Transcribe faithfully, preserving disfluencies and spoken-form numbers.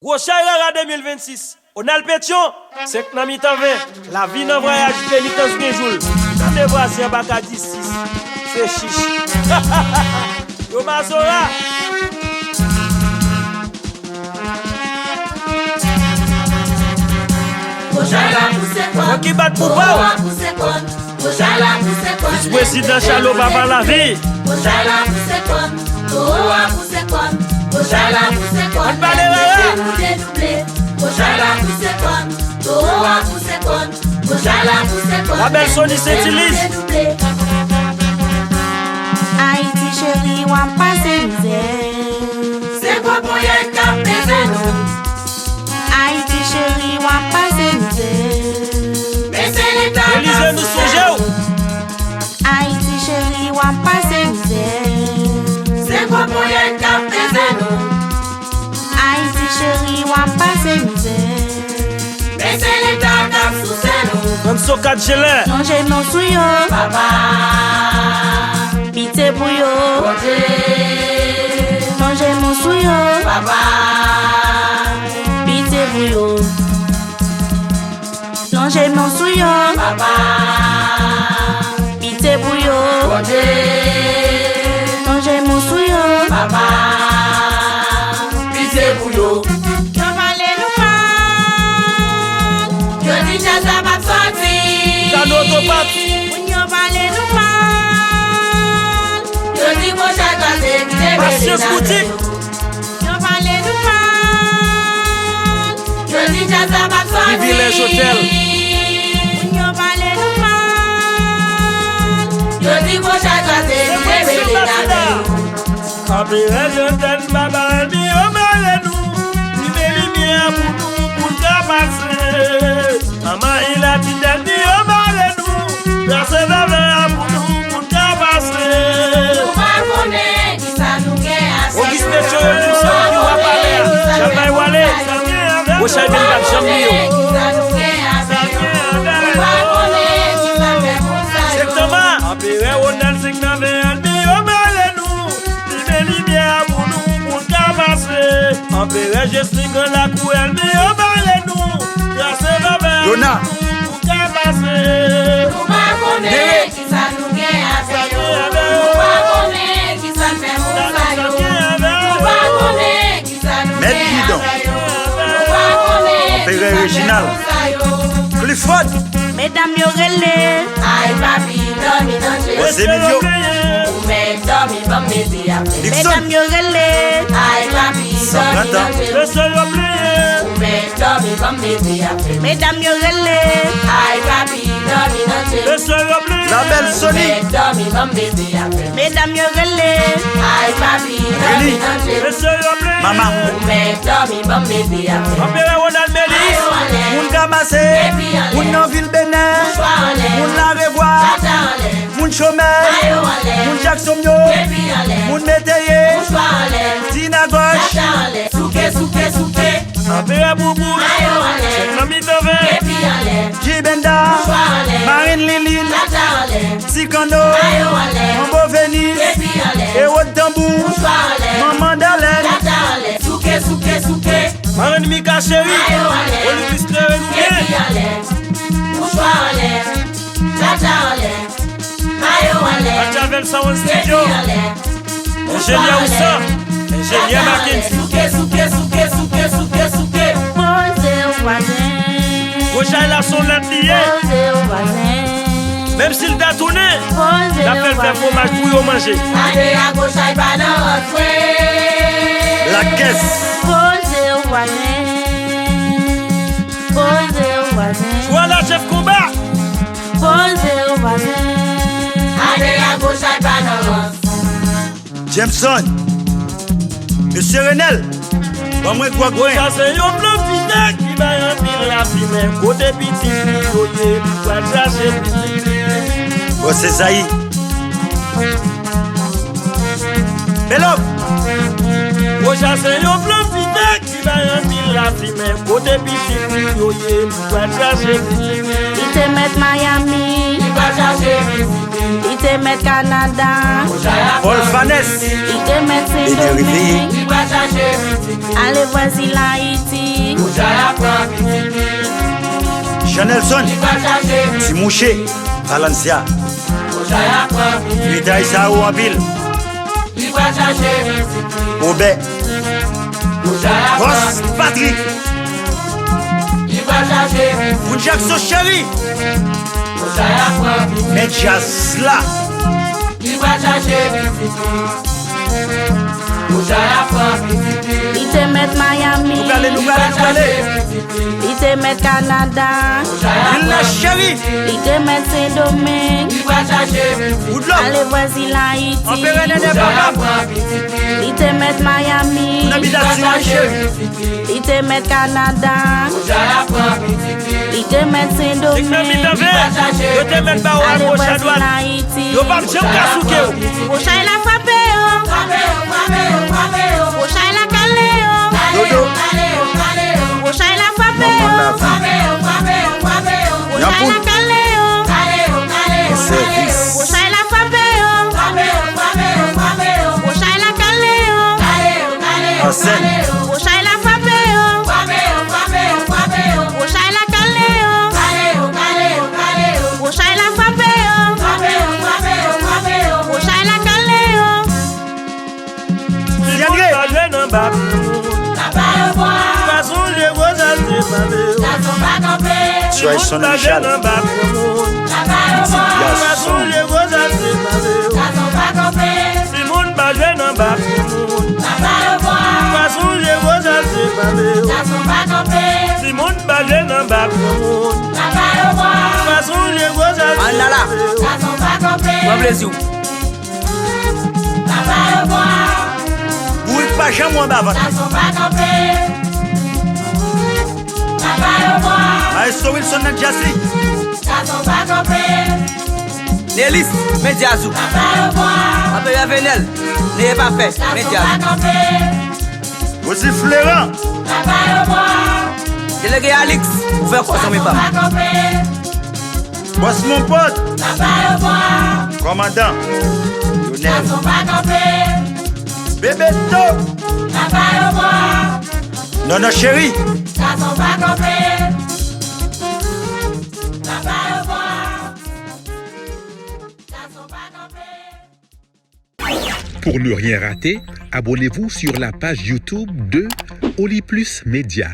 Gwo chay rara de mil vennsis. Onal Petyon, senk nan mitan ven. Lavi nan vwayaj, penitans gen jou l. Tande vwazen anba ka di sis. Se chich. Yo mazora. Fò ki bat pou pa w. Vis prezidan Chalo Papa Lavi. Ann pale rara. La bèl Sony Sentilis. Ayiti cheri, w ap pase mizè. Se gwo ponyèt k ap peze nou. Ayiti cheri, w ap pase mizè. Men se Leta k ap souse nou. Ayiti cheri, w ap pase mizè. Se gwo ponyèt k ap peze nou. Ayiti cheri, w ap pase mizè. Men se Leta k ap souse nou. Rann sokat jelè. Lonje men w sou yo. Papa. Pitye pou yo. Bondye. Lonje men w sou yo. Papa. Pitye pou yo. Lonje men w sou yo. Papa. Pitye pou yo. Bondye. Lonje men w sou yo. Papa. Pitye pou yo. Yo pale nou mal. Yo di djaz la p ap sòti. Kado otopat. Moun yo pale nou mal. Yo di gwo chay kraze ki te mete nan men nou. Yo pale nou mal. Yo di djaz la p ap sòti. Privilèj Otèl. Moun yo pale nou mal. Yo di gwo chay kraze ki te mete nan men nou. Anperè Jòdàn, papa ènmi yo pale nou. Limen limyè a pou nou, pou n ka pase. Manman Ilatidèn di yo bare nou, trase vèvè a pou nou, pou n ka pase. Nou pa konnen kisa nou gen a fè. Ogis Petyon yo di w se yo ki wa palè a. Chalbay Wale. Gwo chay vin bat janm li yo. Kisa nou gen a fè. Nou pa konnen kisa fè moun sa yo. Sektoma. Anperè Wonald senk nan ven ènmi yo bare nou. Limen limyè a pou nou, pou n ka pase. Anperè Jesli gran lakou ènmi yo bare nou. Trase vèvè a pou nou, pou n ka pase. Nou pa konnen kisa nou gen a fè yo. Nou pa konnen kisa fè moun sa yo. Nou pa konnen kisa nou gen a fè yo. Nou pa konnen kisa fè moun sa yo. Anperè Reginald. Clifford. Medam yo rele. Ay, papi, dòmi nan je. Jose Milio. Ou mèt dòmi, ban m mete a fè. Dixon. Medam yo rele. Ay, papi, dòmi nan je. Mesye yo plenyen. Ou mèt dòmi, ban m mete a fè. Medam yo rele. Ay, papi, dòmi nan je. Mesye yo plenyen. La belle Sony. Ou mèt dòmi, ban m mete a fè. Medam yo rele. Ay, papi, dòmi nan je. Mesye yo plenyen. Mama. Ou mèt dòmi, ban m mete a fè. Anperè Ronald Melis. Moun ka pase. Moun nan vil Benè. Moun la revwa. Moun chomè. Moun Jakson yo. Moun Meteyè. Tina Gòch. Souke, souke, souke. Anperè Boubou. Chèf nan mitan ven. Jibenda. Marin Lilin. Ti Kanno. Manbo Venis. Ewod Tanbou. Manman Dalèn. Souke, souke, souke. Marenn Mika cheri. Olivis Kleren ou byen. Mouchwa anlè. Tata anlè. Mayo anlè. Machiavel Sound Studio. Enjenyè Ousan. Enjenyè Mackendy. Souke, souke, souke, souke, souke, souke. Poze w vwazen. Gwo chay la se yon lèt li ye. Poze w vwazen. Menm si l ta tounen, l ap fè l fè fwomaj pou yo manje. Ade a gwo chay pa nan rans vre. Lakès. Poze w vwazen. Poze w vwazen. Jwa la chèf konba. Poze w vwazen. Ade a gwo chay pa nan rans. Jameson. Mesye Renel. Ban mwen gwòg mwen. Sa se yon plan pita ki bay anpil lafimen. Kote pitit li yo ye, li pral chache pitit li. Bon, se Zayi. Melo. Woja se yon plan pita ki bay anpil lafimen. Kote pitit li yo ye, li pral chache pitit li. Li te mèt Miami. Li pral chache pitit li. Li te Te mèt Kanada. Paul Fanès. Li te mèt Sendomeng. Ale vwazin Ayiti. Jean Nelson. Ti Mouche. Valencia. Li tay sa ou anpil. Obè. Boss Patrick. Moun Jackson cheri. Men djaz la. Li te mèt Miami. Nou prale, nou prale, nou prale. Li te mèt Kanada. Vin la cheri. Li te mèt Sendomeng. Woodlock. Ale vwazin Ayiti. Anperè Nènè papa. Li te mèt Miami. Nan bitasyon cheri. Li te mèt Kanada. Li te mèt Sendomeng. Yo te mèt ba w a goch a dwat. Yo p ap janm ka souke w. Wochay la frape yo. Wochay la kale yo. Dodo. Wochay la frape yo. Wochay la kale yo. Sèvis. Wochay la frape yo. Wochay la kale yo. Ansèn. Wochay la frape yo. Wochay la kale yo. Wochay la frape yo. Wochay la kale yo. Si moun pa jwe nan bak moun, pa sonje gwo sal te pale yo. Si moun pa jwe nan bak moun, pa sonje gwo sal te pale yo. Si moun pa jwe nan bak moun, pa sonje gwo sal te pale yo. Si moun pa jwe nan bak moun, pa sonje gwo sal te pale yo. Ann ala. Pran plezi w. Bourik pa janm ou anba vant. Maestro Wilson nan djaz li. Nelis, men djaz ou. Anperè Venel, neye pa pè, men djaz ou. Rosie Fleurant. Delege Alix, ouvè kò zanmi pa m. Bòs Monpòt. Kòmandan Lionel. Bebeto. Nono cheri. Pour ne rien rater, abonnez-vous sur la page YouTube de Oli Plus Média.